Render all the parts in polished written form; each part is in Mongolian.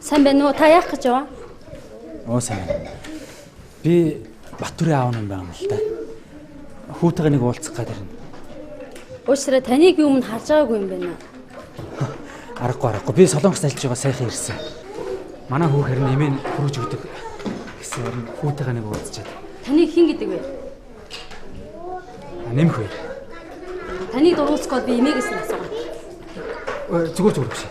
Сайн байна уу? Та яах гэж яваа? Оо сайн байна. Би Батүрийн аав юм байна л да. Хүүтэйгээ нэг уулзах гээд ирнэ. Уучлаарай, таныг би өмнө харж байгаагүй юм байна. Аргагүй. Би Солонгос ажиллаж байгаа сайхан ирсэн. Манай хүү харин эмээ нь хөрөж өгдөг гэсэн харин хүүтэйгээ нэг уулзчаад. Таныг хэн гэдэг вэ? Нэмэх вэ? Таныг дуруулах бол би эмээгээс нь асуугаад. Зүгээр биш.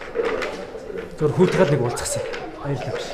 Зүгээр хүүтэйгээ л нэг уулзахсан. Баярлалаа биш.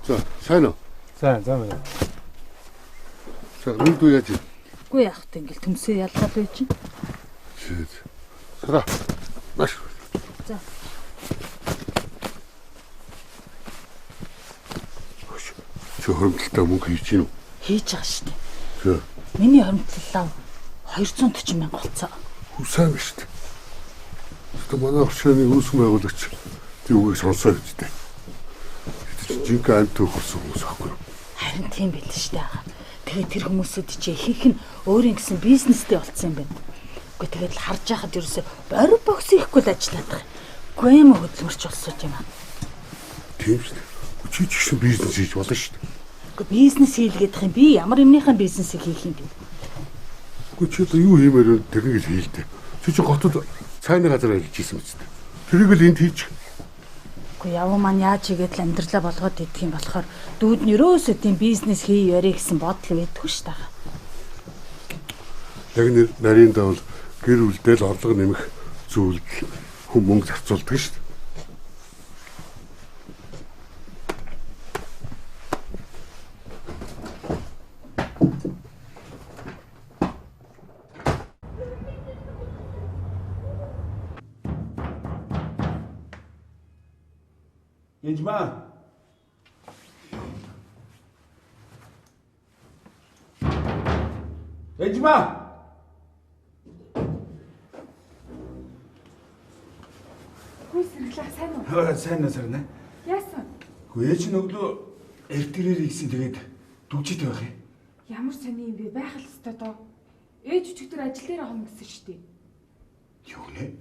За, сайн уу? Сайн, сайн байна. За, нүдүү яаж вэ? Үгүй яах вэ? Ингээл төмсөө ялгаад бай чинь. Сара. Маш. За. Чи хоримтлалтай мөнгө хийж гин үү? Хийж байгаа шүү дээ. За. Миний хоримтлал 240 мянга болцоо. Хүү сайн биш үү? Тэгвэл манай орчны үүсгэн байгуулагч тийм үгийг сонсоо гэж дээ. Жинхэнэ амт төхөрсөн хүмүүс аахгүй юу? Харин тийм байл шүү дээ. Тэгээд тэр хүмүүсүүд чи ихэнх нь өөрийн гэсэн бизнестэй болцсон юм байна. Үгүй тэгээд л харж байхад ерөөсөө борь богс ихгүй л ажиллаад байгаа. Үгүй юм хөдөлмөрч болсон юм аа. Тийм шүү дээ. Чи ч гэсэн бизнес хийж болно шүү дээ. Үгүй бизнес хийлгээд юм би ямар юмныхаа бизнесийг хийх юм бэ? Үгүй чи одоо юу хиймээр вэ? Тэрнийг л хийл дээ. Чи чи хотод цайны газар ажиллаж исэн мэт. Тэрийг л энд хийчих. Үгүй явуу маань яаж хийгээд л амьдралаа болгоод идэх юм болохоор дүүд нь ерөөсөө тийм бизнес хий ярэ гэсэн бодол байдгүй шүү дээ. Яг нэр нарийн давал гэр бүлдээ л орлого нэмэх зүйлд хүн мөнгө зарцуулдаг шүү дээ. Янжмаа. Янжмаа. Хүү сэргэлээ сайн уу? Сайн уу сарна. Яасан? Хүү ээж нь өглөө эртгэрээр ийсэн тэгээд дүгжид байх юм. Ямар сони юм бэ? Байх л ёстой доо. Ээж өчигдөр ажил дээр авах гэсэн шүү дээ. Юу нэ?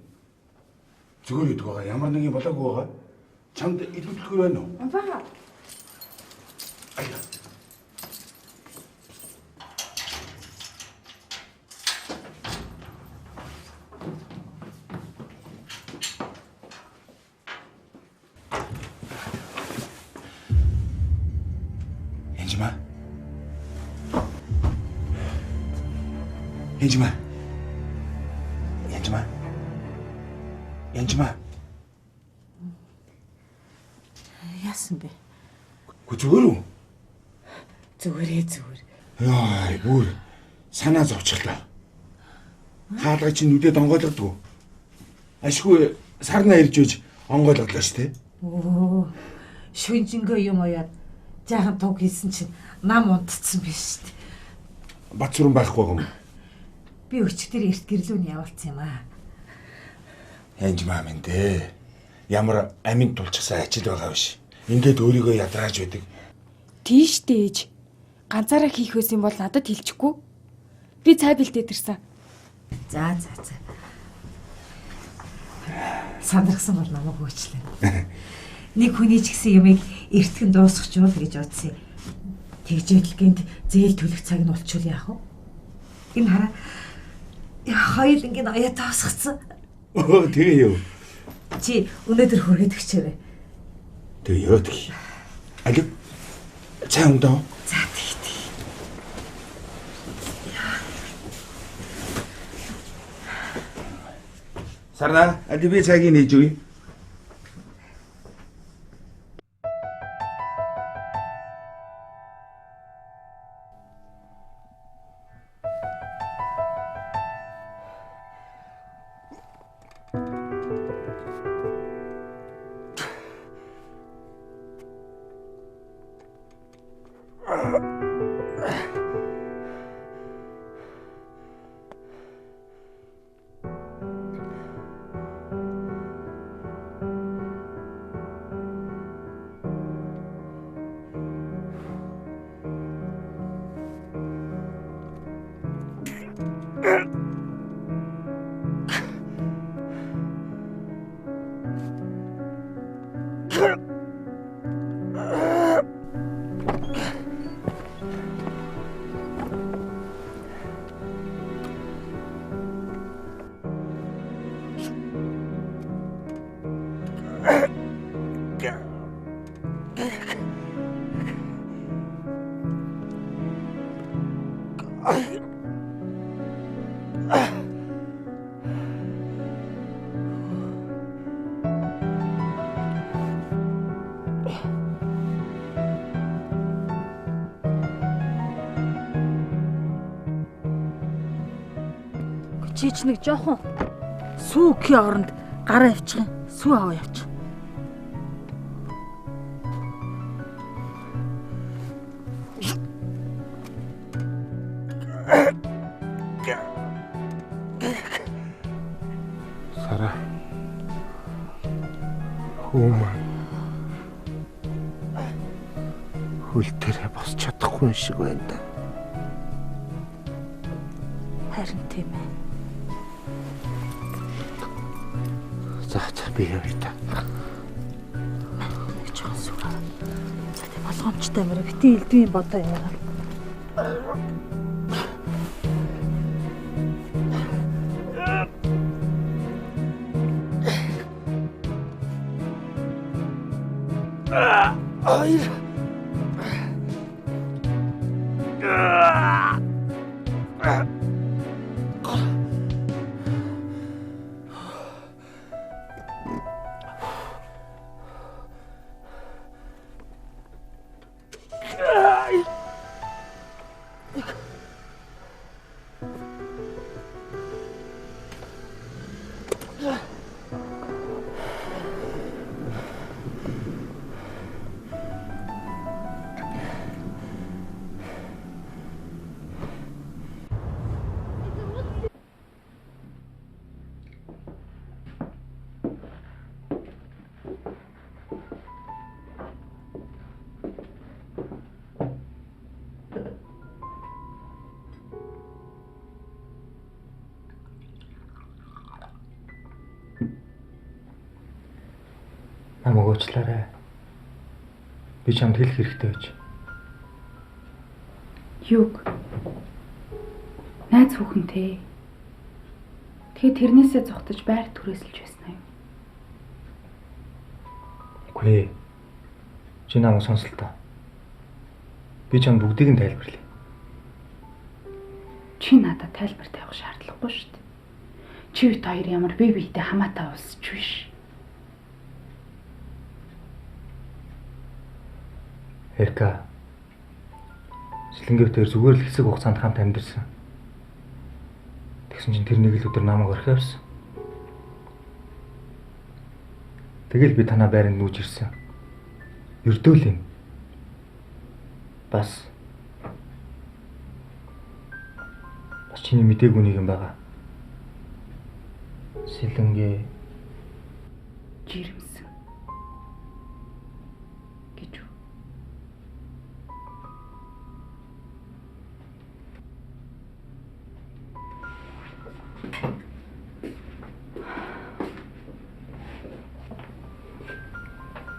Зүгээр идэг байгаа. Ямар нэгэн болоогүй байгаа. Чамд илүү төлхөр байна уу? Бага. Аяа. Янжмаа. Янжмаа. Янжмаа. Янжмаа. Яасан бэ? Үгүй зүгээр үү? Зүгээрээ зүгээр. Яа, бүр санаа зовчихлоо. Хаалга чинь нүдээ донгойлгодгүй. Ашгүй сарна ирж үйж онгойлголоо шүү дээ. Өө. Шүнжэнгөө юм ояад жаахан туг хийсэн чинь нам унтцсан биш шүү дээ. Бат сүрэн байхгүй юм. Би өчигдөр эрт гэрлүү нь явуулсан юм аа. Янжмаа минь дээ. Ямар аминд тулчихсан ажил байгаа биш. Ингээд өөрийгөө ядрааж байдаг. Тийш дээ ээж. Ганцаараа хийх байсан бол надад хэлчихгүй. Би цай бэлдээд ирсэн. За за за. Сандрахсан бол намайг уучлаа. Нэг хүний ч гэсэн юмыг эртгэн дуусгачвал гэж бодсон юм. Тэгжээд л гинт зээл төлөх цаг нь болчвол яах вэ? Энэ хараа хоёулангийн оёо дуусгацсан. Өө тэгээ юу? Чи өнөөдөр хүргээд өгчээрэй. Тэгээ ёо тэг. Алив. Цай ундаа. За тэг тэг. Сарна, алив би цайг нээж өгье. Чи ч нэг жоохон сүү гэхийн оронд гараа явчих юм. Сүү аваа явчих. Сара. Хүү маань. Хөл тэрэ босч чадахгүй шиг байна да. Харин тийм ээ. За за би явъя та. Нэг жоохон сүү аваа. За тийм болгоомжтой мөрө бити элдвийн бодоо яваа. Хоёр. Намайг уучлаарай. Би чамд хэлэх хэрэгтэй байж. Юг. Найз хүүхэнтэй. Тэгээ тэрнээсээ зугтаж байр түрээсэлж байсан уу? Үгүй ээ. Чи намайг сонсол та. Би чамд бүгдийг нь тайлбарлая. Чи надад тайлбар тавих шаардлагагүй шүү дээ. Чи бит хоёр ямар бие биетэй хамаатай улсч биш. Эрка. Сэлэнгэв дээр зүгээр л хэсэг хугацаанд хамт амьдэрсэн. Тэгсэн чинь тэр нэг л өдөр намайг орхио явсан. Тэгэл би танаа байранд нүүж ирсэн. Ердөө л юм. Бас чиний мдээгүй нэг юм байгаа. Сэлэнгээ жирэмсэн гэж үү?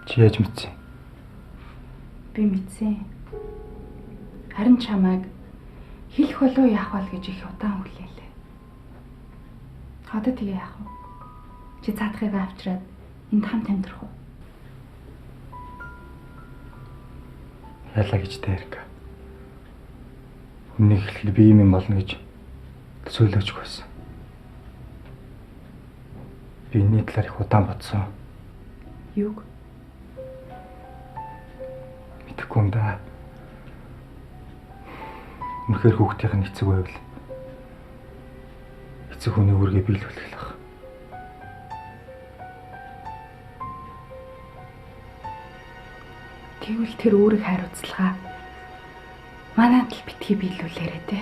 Чи яаж мэдсэн? Би мэдсэн. Харин чамайг хэлэх болов яах вэ гэж их удаан хүлээлээ. Одоо тэгээ яах вэ? Чи цаадахыг авчираад энд хамт амьдрах уу? Ялаа гэж тэрэг. Өмнөх хэлэхэд би юм болно гэж төсөөлөөч байсан. Би энэний талаар их удаан бодсон. Юуг? Мэдэхгүй юм да. Үнэхээр хүүхдийнх нь эцэг байвал эцэг хүний үүргээ биелүүлэх л байх. Тэгвэл тэр үүрэг хариуцлага манай тал битгий биелүүлээрэй те.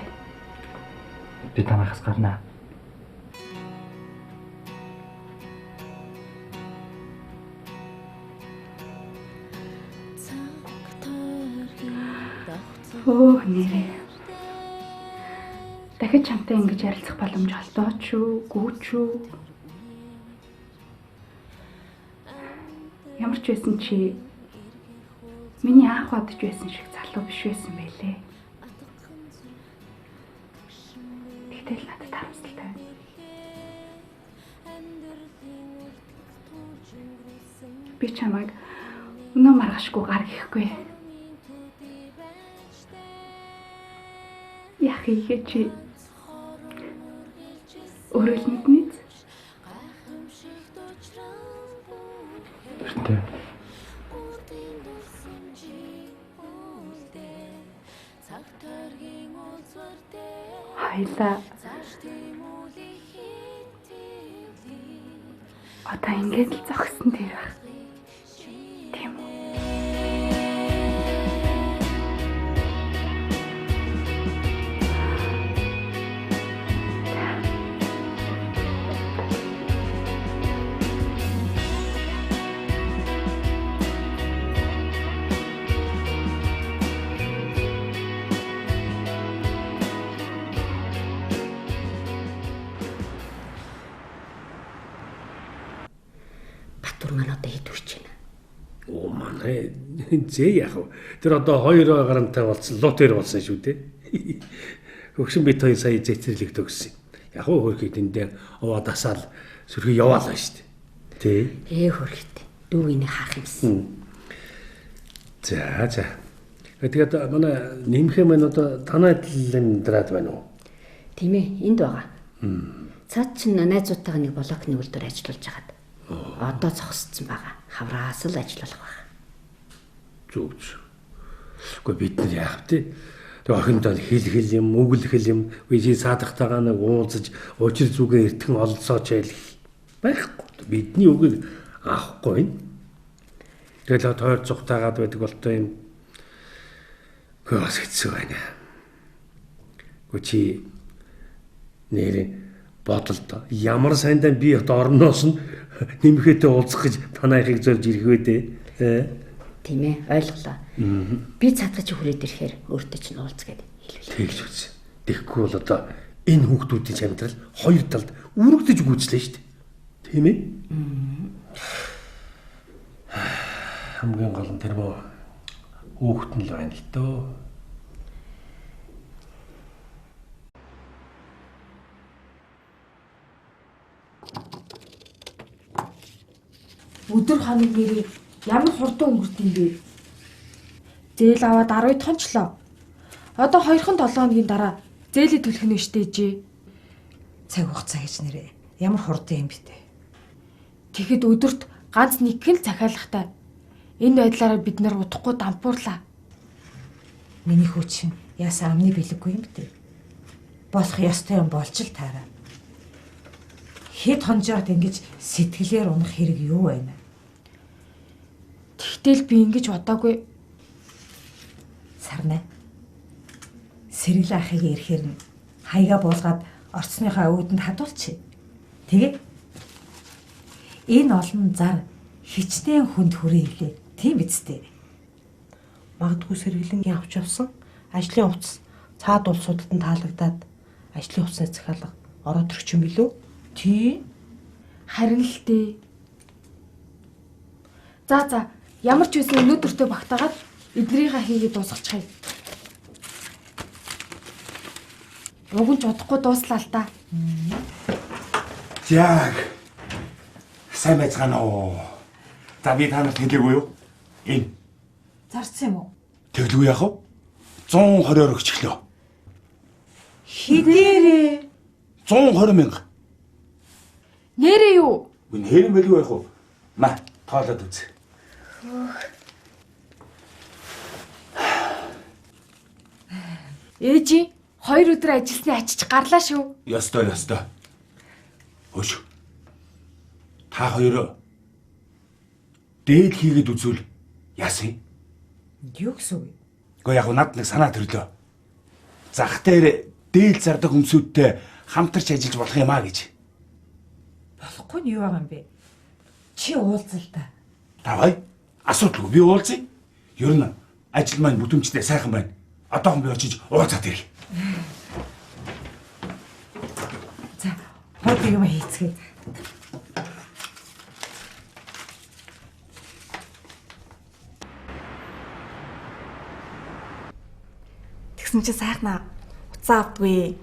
Би танахаас гарнаа. Өө нэрээ. Дахиж чамтай ингэж ярилцах боломж олдооч үү, гүйч үү? Ямар ч байсан чи миний анх бодож байсан шиг залуу биш байсан байлээ. Тэгтэл надад харамсалтай байна. Би чамайг өнөө маргаашгүй гар гихгүй. Яах ийхээ чи өөрөө л мэднэ. Эртээ. Хоёлаа. Одоо ингэж л зогссон тэр байх. Тийм үү? Батур маань одоо хэд хүрч байна? Оо манай зээ яах вэ? Тэр одоо 2 гарантай болсон, лутер болсон шүү дээ. Хөгшин бит хоёр сая зэцэрлэг төгссөн. Яг уу хөрхий тэндээ овоо дасаал сөрхий яваалаа шүү дээ. Тэ? Хөрхийт. Дүүгийн хаах юмсан. За за. Тэгээд манай нэмхээ маань одоо танай амьдраад байна уу? Тийм ээ, энд байгаа. Цаад чинь найзуудтайгаа нэг блокны үйлдвэр ажиллуулж хагаад. Одоо зогссон байгаа. Хавраас л ажиллах байх. Зүг зүг. Үгүй бид нар яах вэ? Тэг охиндоо хэл хэл юм, үгэл хэл юм. Үгүй чи саадахтайгаа нэг уулзаж, учир зүгээ эртхэн ололцооч айл байхгүй. Бидний үгийг авахгүй юм. Тэгэл тойр цухтаагаад байдаг болтой юм. Үгүй бас хэцүү байна. Үгүй чи нэр бодолтой. Ямар сайндаа би одоо орноос нь нэмэхээтэй уулзах гэж танайхыг зорж ирэх вэ дээ. Тийм ээ, ойлголоо. Би цаадах чи хүрээд ирэхээр өөртөө чинь уулз гээд хэлвэл. Тэгж үз. Тэгэхгүй бол одоо энэ хүүхдүүдийн амьдрал хоёр талд үргэлж гүйцлээ шүү дээ. Тийм ээ? Хамгийн гол нь тэр мөө хүүхэд нь л байна л дөө. Өдөр хоног нэрээ ямар хурдан өнгөрт юм бэ? Зээл аваад 12 хончлоо. Одоо 2-7 хоногийн дараа зээлээ төлөх нь штэ ээжээ. Цаг хугацаа гэж нэрээ ямар хурдан юм бэ те? Тэгэхэд өдөрт ганц нэгхэн л захиалгатай. Энэ байдлаараа бид нар удахгүй дампуурлаа. Миний хүү чинь яасан амны бэлэггүй юм бэ те? Болох ёстой юм болж л таараа. Хэд хонжоод ингэж сэтгэлээр унах хэрэг юу байна? Тэгтэл би ингэж бодоогүй. Сарнай. Сэргэлэн ахыг ирэхээр нь хаяга буулгаад орцсныхаа өвдөнд хадуулчих. Тэгээ энэ олон зар хичнээн хүнд хүрээлээ. Тийм биз дээ. Магадгүй сэргэлэнгийн авч явсан ажлын хувцас цаад улсуудад нь таалагдаад ажлын хувцсны захиалга ороод ирэх юм билүү? Тий. Харин л дээ. За за, Ямар ч байсан өнөөдөртөө багтаагаад эднэрийнхаа хийгээд дуусгачих юм. Уг нь ч удахгүй дууслаа л да. Яг сайн байцгаана уу? За би та нарт хэлээгүй юу? Энэ. Зарцсан юм уу? Тэглгүй яах вэ? 120-оор өгчихлөө. Хідээрээ. 120 мянга. Нэрээ юу? Үгүй нэрэн байлгүй яах вэ? Ма тоолоод үз. Ээжи 2 өдөр ажилласны ачиж гарлаа шүү. Ёстой ёстой. Хөш. Та хоёр дээл хийгээд үзвэл яасан юм? Юу гэсэн үг? Гэхдээ яг над нэг санаа төрлөө. Зах дээр дээл зардаг хүмүүсүүдтэй хамтарч ажиллаж болох юм а гэж. Болохгүй нь юу байгаа юм бэ? Чи уулзал та. Давай. Асуудалгүй би уулзъя. Ер нь ажил маань бүтэмжтэй сайхан байна. Одоохон би очиж уулзаад ирье. За, хойд юм хийцгээе. Тэгсэн чинь сайхнаа уцаа автгүй.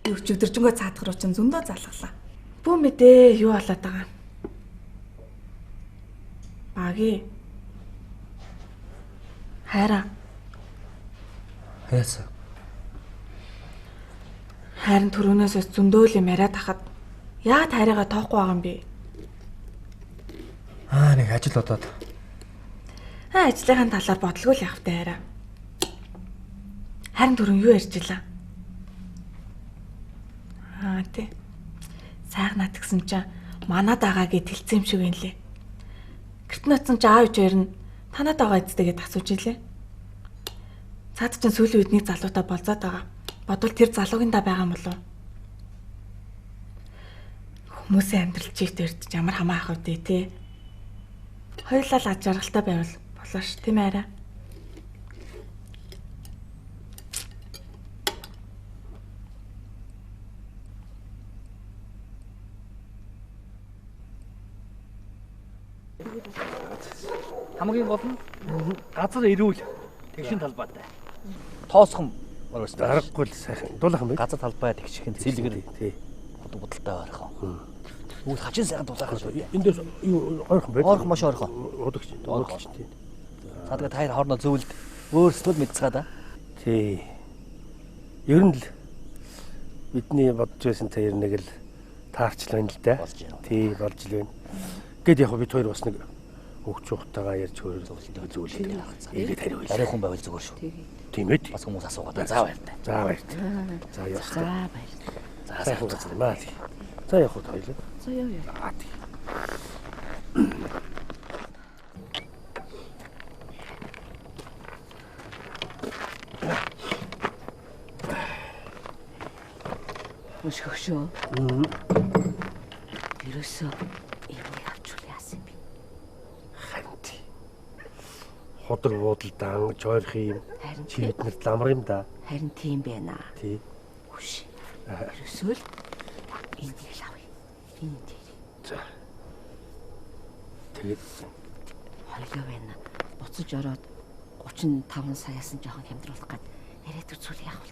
Юу ч өдөржингөө цаадах руу чинь зөндөө залглаа. Бүү мэдээ юу болоод байгаа юм. Баги. Хайраа. Яасан? Харин түрүүнээс зөндөө л юм яриад хахад яагаад хайрыгаа тоохгүй байгаа юм бэ? Аа нэг ажил бодоод. Аа ажлынхаа талаар бодлого л явах та хайраа. Харин түрүүн юу ярьж илаа? Аа тий. Сайхнаа тэгсэн чинь манад байгаа гэд хэлсэн юм шиг байна лээ. Гэрт ноцсон чи аав ээж хоёр нь танад байгаа эцтэйгээд асууж илээ. Цаад чинь сүүлийн үед нэг залуутай болзоод байгаа. Бодвол тэр залуугийн да байгаа юм болов уу? Хүмүүсийн амьдрал чигт өрдөж ямар хамаа ах вэ те? Хоёулаа л ад жаргалтай байвал болоо ш, тийм ээ арай. Хамгийн гол нь газар эрүүл тэгшин талбайтай. Тоосхон аргагүй л сайхан дулаахан байх. Газар талбай тэгшихэн цэлгэр тий. Будалтай ойрхон. Тэгвэл хачин сайхан дулаахан шүү. Эндээс юу ойрхон байх? Ойрхон маш ойрхон. Удагч. Ойрхон тий. За тэгээ та хоёр хоорондоо зөвлөд өөрсдөө л мэдцгаа да. Тий. Ер нь л бидний бодож байсан тэр нэг л таарч л байна л да. Тий, болж л байна. Гэт яг бид хоёр бас нэг өгч ухтайгаа ярьж хөөрөлдөө зөвлөд. Ингээд хариу. Даруй хүн байвал зүгээр шүү. Тийм ээ. Бас хүмүүс асуугаад. За баяртай. За баяртай. За ёстой. За баяртай. За сайхан газар юм аа. За явах уу хоёлаа. За яв яв. Аа тий. Өшгөшөө. Ерөөсөө эвнийг авчвал яасан юм бэ? Харин тий. Худаг буудалдаан жойрох юм. Чи биднэрт ламар юм да. Харин тийм байна. Тий. Үш. Ерөөсөө л энийг л авъя. Энэ дээр. За. Тэгээд хоёлоо байна. Буцаж ороод 35 саяас нь жоохон хямдруулах гад яриад үзвэл яах вэ?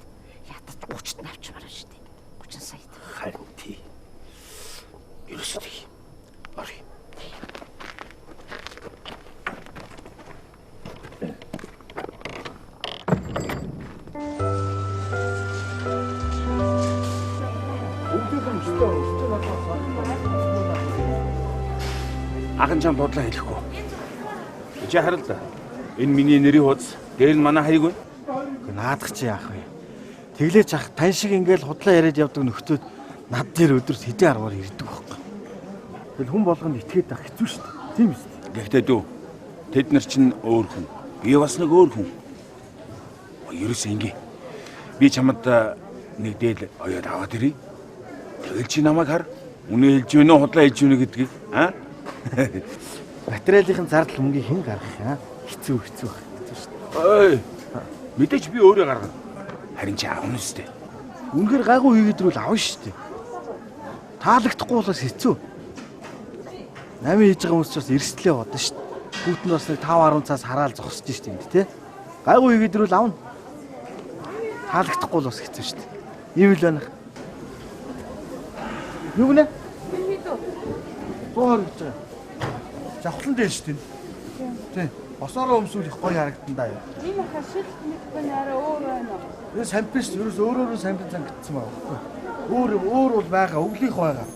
Ядаж 30-т нь авчмаар байна шүү дээ. 30 саяд. Харин тий. Ерөөсөө тийм. Орё. Аган чам бодлоо хэлэхгүй. Чи харал да. Энэ миний нэрийн хуудас, дээр нь манай хаяг байна. Наадах чи яах вэ? Тэглээч ах тань шиг ингээл худлаа яриад явдаг нөхдөөд над дээр өдөрт хэдэн арвар ирдэг байхгүй. Тэгэл хүн болгонд итгээд ах хэцүү шүү дээ. Тийм үст. Гэхдээ дүү тэд нар чинь өөр хүн. Би бас нэг өөр хүн. Ерөөсөө ингээ. Би чамд нэг дээл оёод аваад ирье. Тэгэл чи намайг хар. Үнэ хэлж гэнэ үү, худлаа хэлж гэнэ гэдгийг. Аа? Материалын зардал мөнгийг хэн гаргах юм? Хэцүү хэцүү хэцүү шүү дээ. Ой. Мэдээч би өөрөө гаргана. Харин чи авна үстэй. Үнэхээр гайгүй хийгээд ирвэл авна шүү дээ. Таалагдахгүй болоос хэцүү. Намын хийж байгаа хүмүүс ч бас эрсдлээ бодно шүү дээ. Хүүт нь бас нэг 5 10 цаас хараал зогсож штэ энд тий. Гайгүй хийгээд ирвэл авна. Таалагдахгүй л бас хэцүү штэ. Ийм л байна. Юу гинэ? 120 гэж байгаа. Жавхлан дээр штэ. Тий. Босоороо өмсвөл их гоё харагдан даа. Энэ хаа шил мэдгүй нэрэ өөр байна уу? Энэ сампин шүү. Ерөөс өөрөөрөө сампин зангидсан байгаа байхгүй. Өөр өөр бол байгаа. Өглийнх байгаа.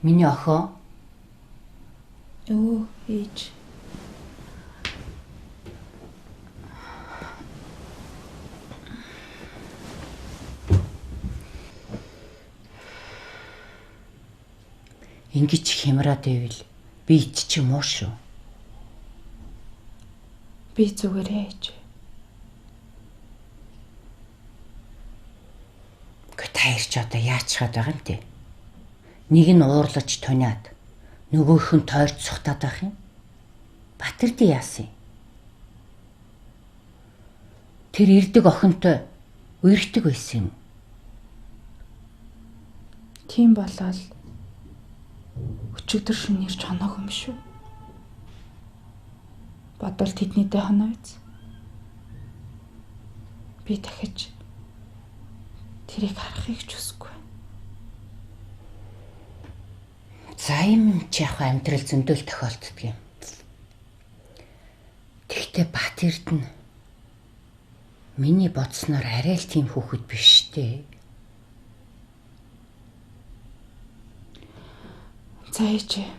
Миний охин. Өө, ээж. Ингэж хямраад байвал би ич чи муу шүү. Би зүгээрээ ээж. Гэхдээ та ирч одоо яачихад байгаа юм те? Нэг нь уурлаж туниад нөгөөх нь тойрч сухтаад байх юм. Батэрдээ яасан юм? Тэр ирдэг охинтой үерхдэг байсан юм. Тийм болоод өчигдөр шөнө ирж хоноох юм шүү. Бодвол тэднийдээ хоноо биз. Би дахиж тэрийг харахыг ч хүсэхгүй. За юм чи яг амьдрал зөндөл тохиолддог юм. Тэгтээ Бат Эрдэнэ миний бодсноор арай л тийм хүүхэд биш дээ. За ээжээ.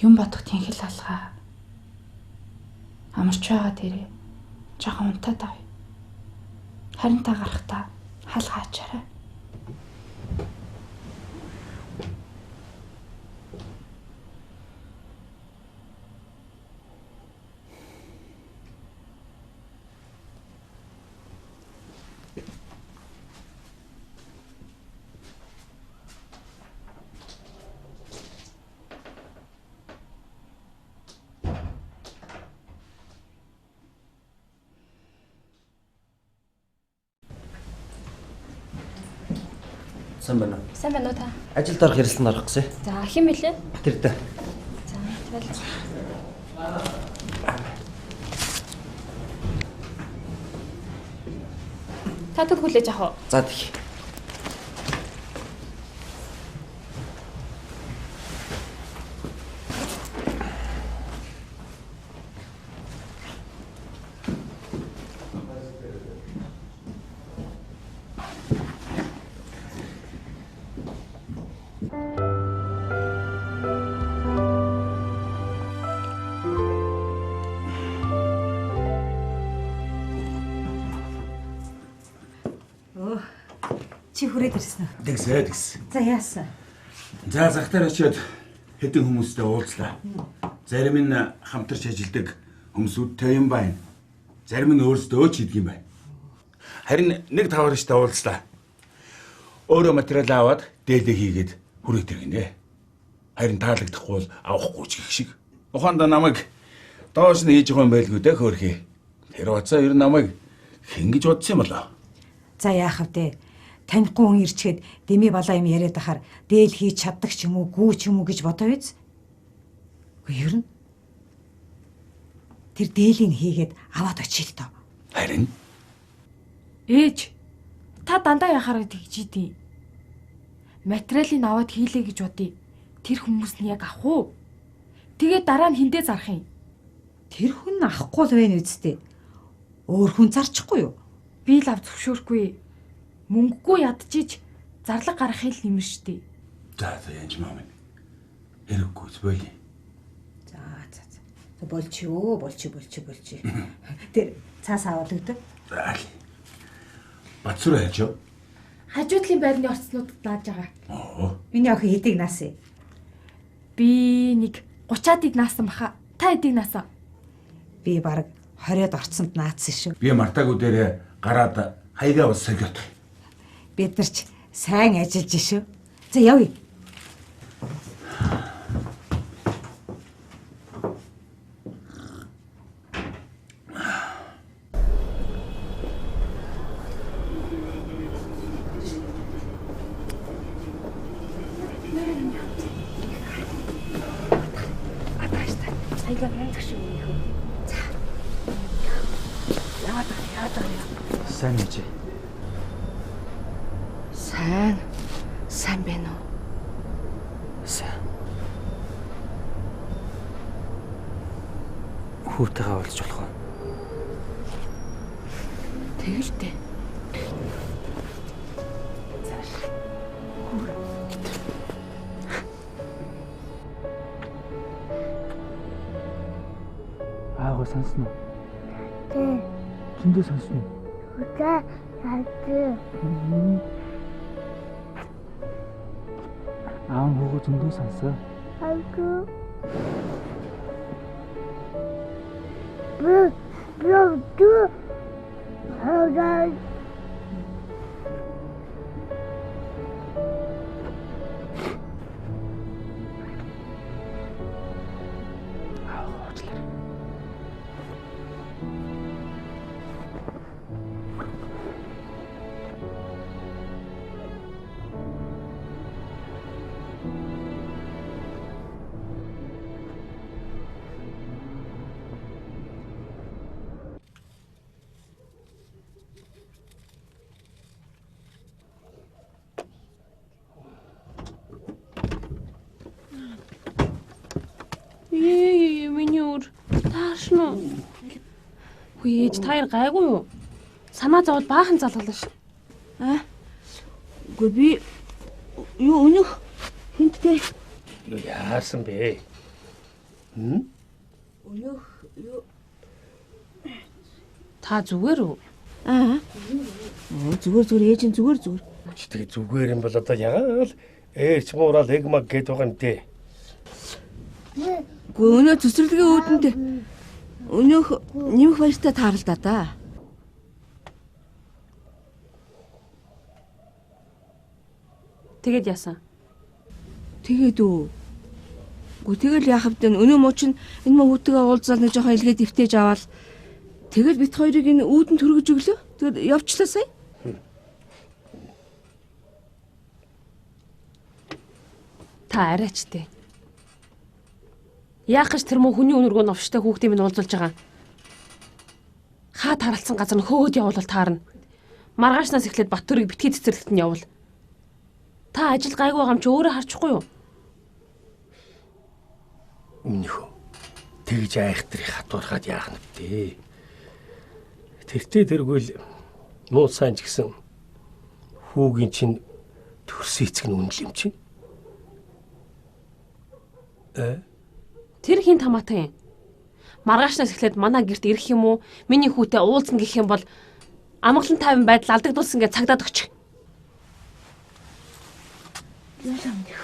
Юм бодох тэнхэл алгаа. Амарч байгаа дээрээ жоохон унтаад авъя. Харин та гарахдаа хаалгаа ачаарай. Сайн байна уу? Сайн байна уу та? Ажилд орох ярилцлаганд орох гэсэн. За, хэн бэлээ? Батэрдээ. За, тэгэл. Та түр хүлээж авах уу? За тэгье. Чи хүрээд ирсэн үү? Тэгсээ тэгс. За яасан? За захтаар очиод хэдэн хүмүүстэй уулзлаа. Зарим нь хамтарч ажилладаг хүмүүсүүдтэй юм байна. Зарим нь өөрсдөө ч хийдэг юм байна. Харин нэг таваарчтай уулзлаа. Өөрөө материал аваад дээлээ хийгээд хүрээд иргэнэ. Харин таалагдахгүй бол авахгүй ч гэх шиг. Ухаандаа намайг доош нь хийж байгаа юм байлгүй дээ хөөрхий. Тэр бацаа ер нь намайг хэн гэж бодсон юм болоо? За яах вэ? Танихгүй хүн ирчгээд дэмий балаа юм яриад ахаар дээл хийж чаддаг ч юм уу, гүү ч юм уу гэж бодоо биз? Үгүй ер нь тэр дээлийг хийгээд аваад очие л доо. Харин ээж та дандаа яхаараа тэгж идэв. Материалыг аваад хийлээ гэж бодъё. Тэр хүмүүс нь яг авах уу? Тэгээ дараа нь хиндэ зарах юм. Тэр хүн авахгүй л байна үсттэй. Өөр хүн зарчихгүй юу? Би л ав зөвшөөрөхгүй. Мөнгөгүй ядчиж зарлаг гаргахыг л нэмэр штэ. За за янж маа минь. Хэрэггүй болий. За за за. Болчих өө, болчих болчих болчих. Тэр цаас аваад өгдөө. За. Бацур яаж юу? Хажуудлын байрны орцнуудад нааж байгаа. Оо. Миний охин хэдийг наасан? Би нэг 30-аад наасан баха. Та хэдийг наасан? Би бараг 20-од орцсонд наацсан шүү. Би мартаагүй дээр гараад хаягаа бас солиот. Бид нар ч Сайн ажиллаж шүү. За явъя. Саяга мянга шүү нөхөө. За. Яваад байгаа, яваад байгаа. Сайн ээж. Сайн. Сайн байна уу? Сайн. Хүүтэйгээ уулзч болох уу? Тэгэл дээ. Аагаа сонсно уу? Тэ. Зөндөө сонсно уу? Үгүй хатыы. Аав нь хүүгөө зөндөө сонсоо. Агуу. Бу бу ду. Хага. Аав уучлаарай. Ээ миний өр тааршна уу? Үгүй ээж та хоёр гайгүй юу? Санаа зовол баахан залгалаа ш. Аа. Үгүй би юу өнөх хинттэй Юу яасан бэ? Хм? өнөх юу Та зүгээр үү? Аа. Зүгээр зүгээр ээж нь зүгээр зүгээр. Тэгээ зүгээр юм бол одоо ягаал ээрч муурал эг маг гээд байгаа юм дээ. Үгүй өнөө цэцэрлэгийн үүдэнд өнөөх нэмэх баяртай тааралдаа да. Тэгээд яасан? Тэгээд үү. Үгүй тэгэл яах вэ? Өнөө муу чинь энэ муу хүүтэйгээ уулзаад нэг жоохон илгээд ивтэж аваад тэгэл бит хоёрыг энэ үүдэнд хөргөж өглөө. Тэгээд явчлаа сая. Та арайч тээ. Яах гэж тэр муу хүний үнэргөө новштой хүүхдийн минь уулзуулж байгаа. Хаа таралцсан газар нь хөөгд явуул таарна. Маргаашнаас эхлээд Баттүрийг битгий цэцэрлэгт нь явуул. Та ажил гайгүй байгаа юм чи өөрөө харчихгүй юу? Өмнөхөө тэгж айхтрыг хатуурхаад яах нь вэ? Тэртээ тэргүй л муу сайн ч гэсэн хүүгийн чинь төрсөн эцэг нь үнэл юм чинь. Э? Тэр хин тамаатай юм. Маргаашнаас эхлээд манай гэрт ирэх юм уу? Миний хүүтэй уулзна гэх юм бол амгалан тайван байдал алдагдуулсан гэж цагдаад өгч. Ялаа өмнөх.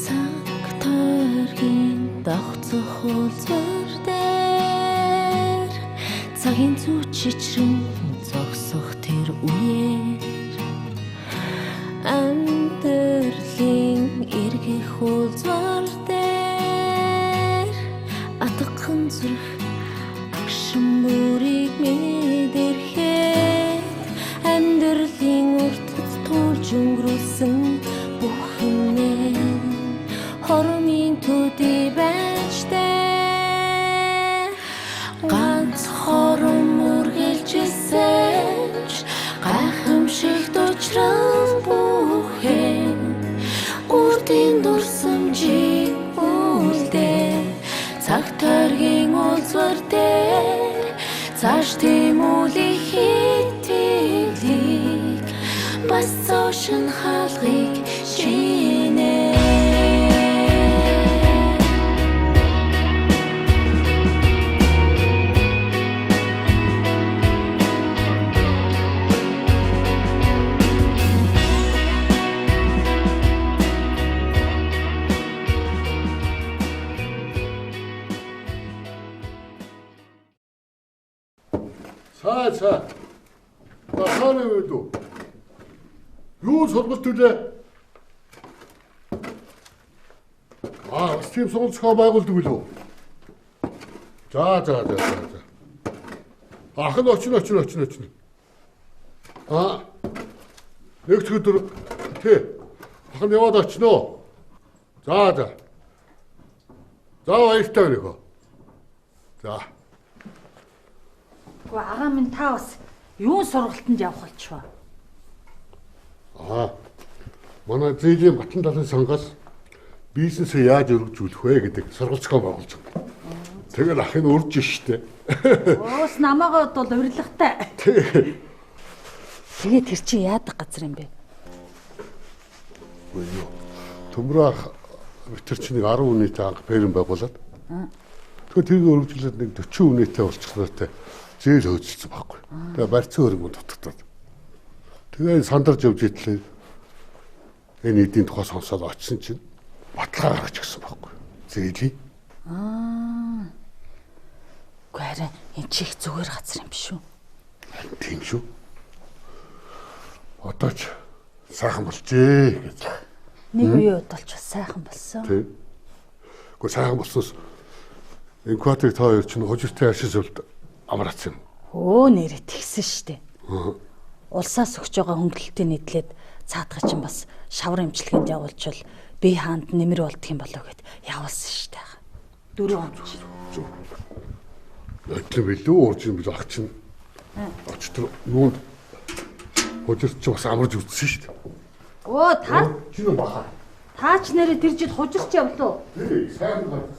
Цаг тойргийн догцох уулзвар дээр цагийн зүүч чичрэн зогсох тэр үеэр амьдралын эргэх уулзвар дээр атгахан зүрх агшин бүрийг мэдэрхэд амьдралын уртад туулж өнгөрүүлсэн бүх юмнээ хормын төдий байж дээр ганц хором үргэлжилсэн ч гайхамшигт учрал бүхэн үрдийн дурсамжийг үлдээ цаг тойргийн уулзвар дээр цааш тэмүүлэх итгэлийг бас цоошин хаалгыг шинэ. Цаа цаа. Тахаар юу вэ? Юу сургалт үлээ? Аа, бас тийм сургалт зохион байгуулдаг үлээ. За за за за. Ах нь очно очно очно очно. Аа. Нэг ч өдөр тий. Ах нь яваад очно. За за. За баяртай байна. За. Гэхдээ агаа минь та бас юун сургалтанд явах болчихвоо? Аа. Манай зээлийн Батан талын сангаас бизнесээ яаж өргөжүүлэх вэ гэдэг сургалт зохион байгуулж байгаа. Тэгэл ах нь урж штэ. Уус намаагаа бол урилгатай. Тэгээ тэр чинь яадаг газар юм бэ? Үгүй юу. Төмрөө ах тэр чинь нэг 10 үнэтэй анх ферм байгуулад. Тэгэхээр тэрийг өргөжүүлээд нэг 40 үнэтэй болчихсоноотой зээл хөөцөлсөн байхгүй. Тэгээ барьцсан хөрөнгө дутагдаад. Тэгээ сандарч явж итлээ. Энэ эдийн тухай сонсоод очисон чинь баталгаа гаргаж ирсэн байхгүй. Зээлийн. Аа. Үгүй харин энэ чи их зүгээр газар юм биш үү? Тийм шүү. Одоо ч сайхан болжээ гэж. Нэг үе удалч бас сайхан болсон. Тийм. Үгүй сайхан болсноос инкваторыг та хоёр чинь хужиртай ашиг сүлд амраацсан юм. Өө нэрээ тэгсэн штэ. Улсаас өгч байгаа хөнгөлөлтийн нийтлээд цаатга чинь бас шавар эмчилгээнд явуулчвал би хаанд нэмэр болдох юм болоо гэд явуулсан штэ. 4 он. Өдлөө билүү урж юм билүү ах чинь. Очтор юунд хужирч бас амарч үтсэн штэ. Өө та чи нү баха. Та ч нэрээ тэр жил хужирч явлаа. Тий, сайн байна.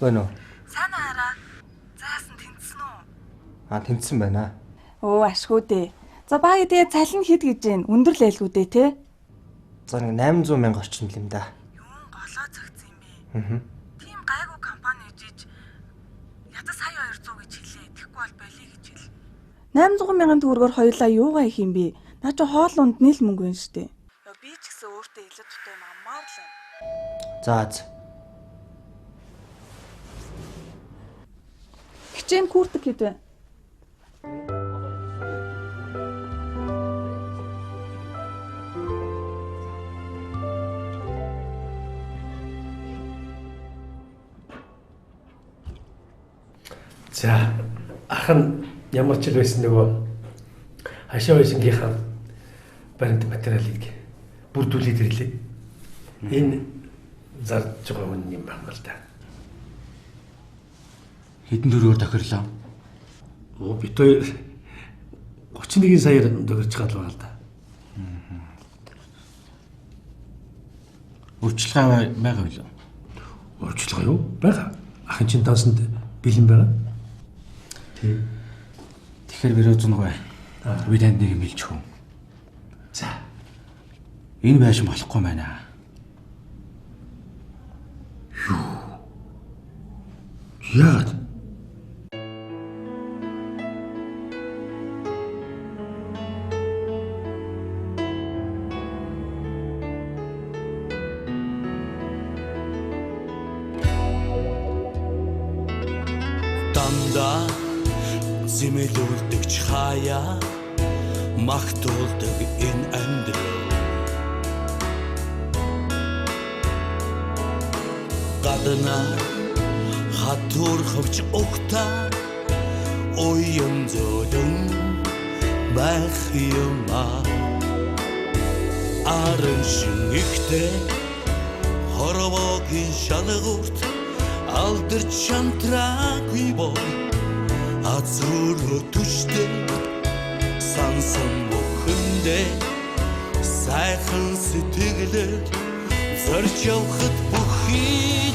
Байна уу? Сайн хараа. Заасан тэнцсэн үү? Аа тэнцсэн байна. Өө ашгүй дээ. За баг тэгээ цалин хэд гэж гин өндөр лээлгүй дээ те. За нэг 800 мянга орчим л юм да. Юун голоо зөгцсөн юм бэ? Аа. Тийм гайгүй компани ижиж ядас сая 200 гэж хэлээ. Тэгэхгүй бол болиё гэж хэл. 800 мянган төгрөгөөр хоёулаа юугаа их юм бэ? Наа чи хоол ундны л мөнгө юм штэ. Би ч гэсэн өөртөө илүү тутай юм аммаар л юм. За за. Хичээн күртэг хэд вэ? За ах нь ямар ч л байсан нөгөө хашаа байшингийнхаа баримт материалыг бүрдүүлээд ирлээ. Энэ зарж байгаа хүн юм байна л да. Хэдэн төгрөгөөр тохирлоо? Оо бид хоёр 31 саяар тохирч байгаа л байна л да. Урьдчилгаа байгаа билүү? Урьдчилгаа юу? Байгаа. Ахын чинь дансанд бэлэн байгаа. Тий. Тэгэхээр бэрүү зунгүй. Би танд нэг юм хэлж өгье. За. Энэ байшин болохгүй байна. Юу? Яагаад? Дандаа зэмлүүлдэгч хаяа магтуулдаг энэ амьдрал гаднаар хатуур хөвч угтаа уян зөөлөн байх юм аа арын шин ихтэй хорвогийн шалгуурт алдарч шантраагүй бол азруу түштэй сансан бүхэндээ сайхан сэтгэлээр зорж явхад бүхий